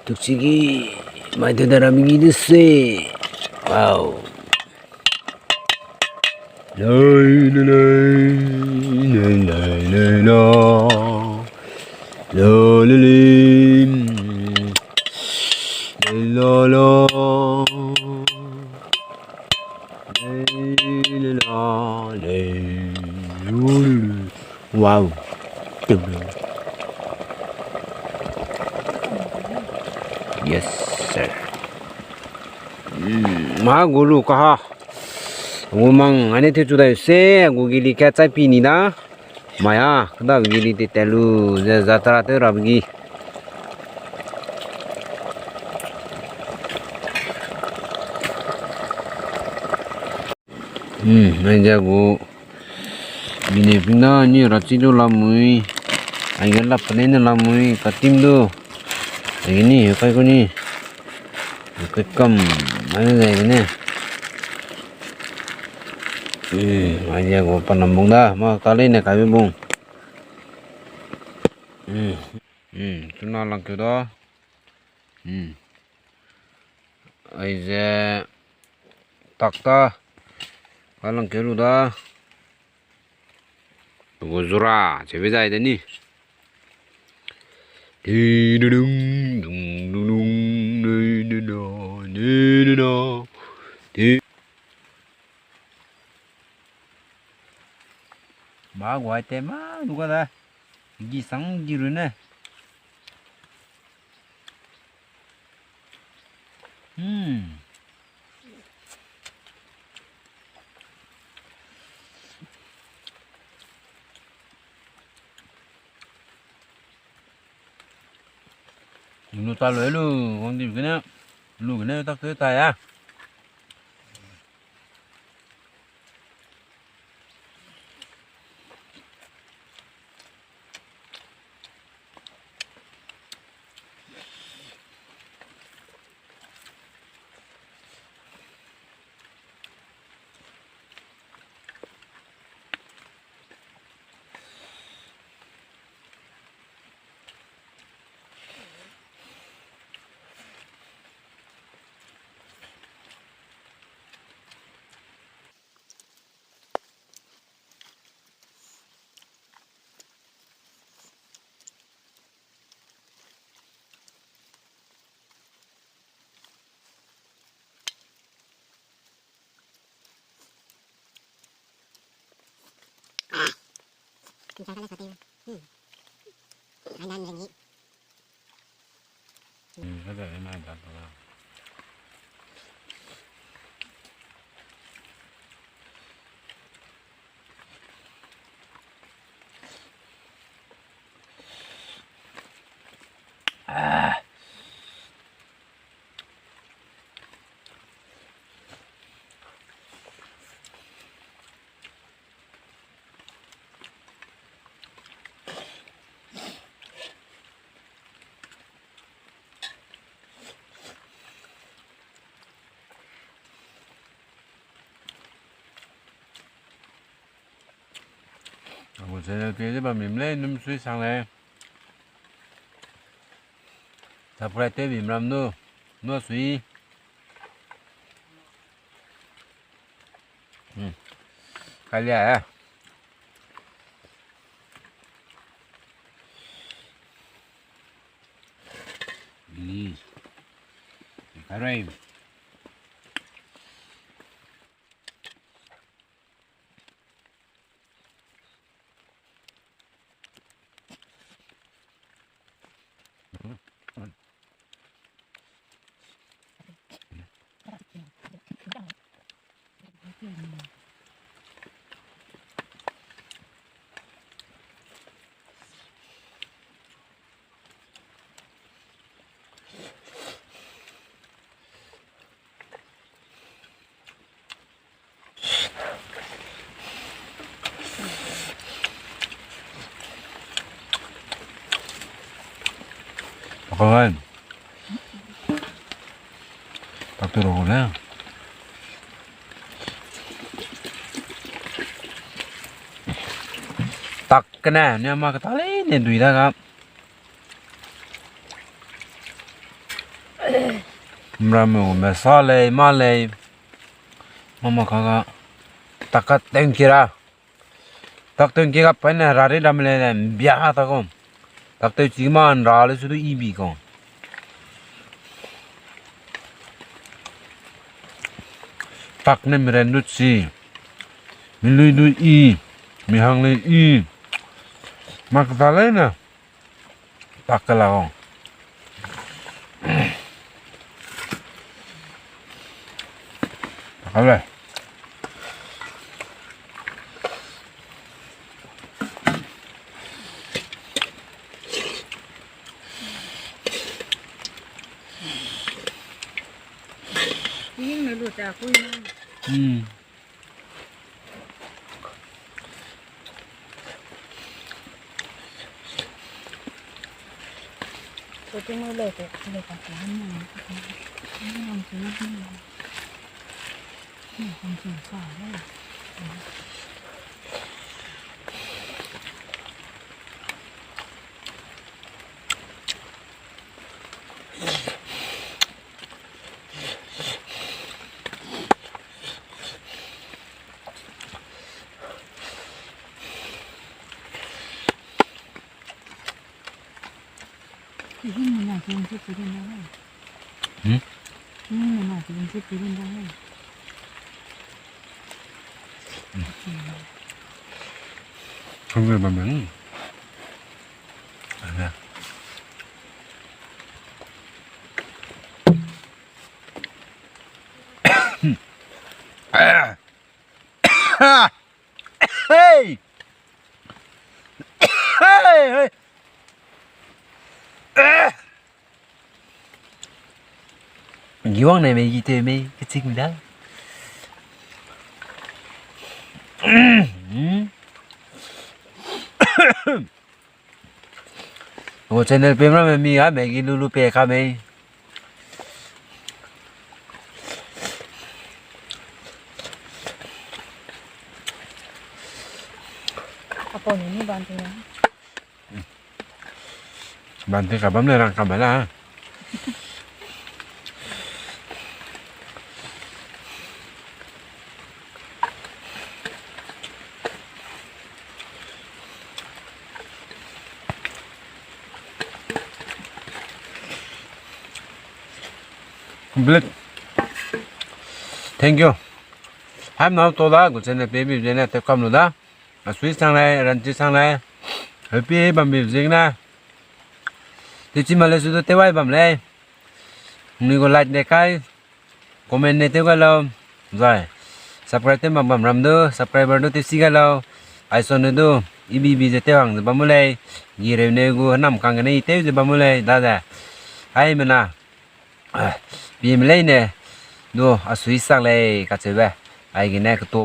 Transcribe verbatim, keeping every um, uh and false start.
Tukchigi, mai de dara migi de se. Wow. Lei, lei, lei, lei, lei, lei, la. La, lei, lei. Lei, la, la. Lei, lei, la, lei. Wow. Yes, sir. Hmm, ma gulu kaha. Gu mang, ane te chu dai se, gu gili ka chai pi ni da. Maya, kada gili te telu, ze za tara te rab gi. Hmm, ai ja gu. Bine pina ni rachi lu lamui. Ai ga lap ne ne lamui, katim du. Ai ni, kai ku ni. Kai kam, ai ne dai ne. Hmm, ai ja gu panam bung da, ma ka lei ne kai bung. Hmm. Hmm, tuna lang keu da. Hmm. Aize tak ta. Ka lang keu lu da. Gu zura, chebe zai de ni. Di du dung, dung du dung, di du da, di du da. Di. Ma guai te ma du ga da. Gi sang gi ru ne. Hmm. Lu ta lu lu, wang di gene, lu gene tak te ta ya. Agu channel page ba mim lei, num sui sang lei. Subscribe te bim ram nu, nu sui. Hmm. Kalia, eh. Ni. Karai. Pakai. Tak tu rau le. Tak kene, ne ma keta lei ne dui da ga. Mram me sa lei, ma lei. Mama ka ga. Tak ka teng kira. Tak teng kira pa ne rari dam le ne, bia ha ta ko. Tak teu chi ma nra le su du i bi ko. Tak ne mi ren du chi. Mi lui du i. Mi hang le i. Mak ta lei ne. Tak ke la ko. Tak le. Ying ne lu ta kui na. Hmm. Hmm? Hungry bam bam. Ada. Hey! Hey, hey. Giwang ne mei gi te mei, kechik mi da. Gu channel pei ramme mi a Maggi lu lu pei ka mei. Apau ni ni ban ting na. Ban ting ka bam le rang ka mai la. Complete. Thank you. Haimna to da, gu channel pei bi zene te kam lu da. Asui sang lei, ranchi sang lei. Happy bam bi zing na. Te chi ma le su du te wai bam lei. Ni gu like de kai. Comment ne tew gai lau, zai. Subscribe tew mak bam ram du, subscriber du tew si gai lau. Aison ne du, ibi bi ze tew hang ze bam u lei. Gi reu ne gu nam kang gene i tew ze bam u lei, da ze. Aimena, ah, pime lei ne, du, asui sak lei, kacheube. Aigene keto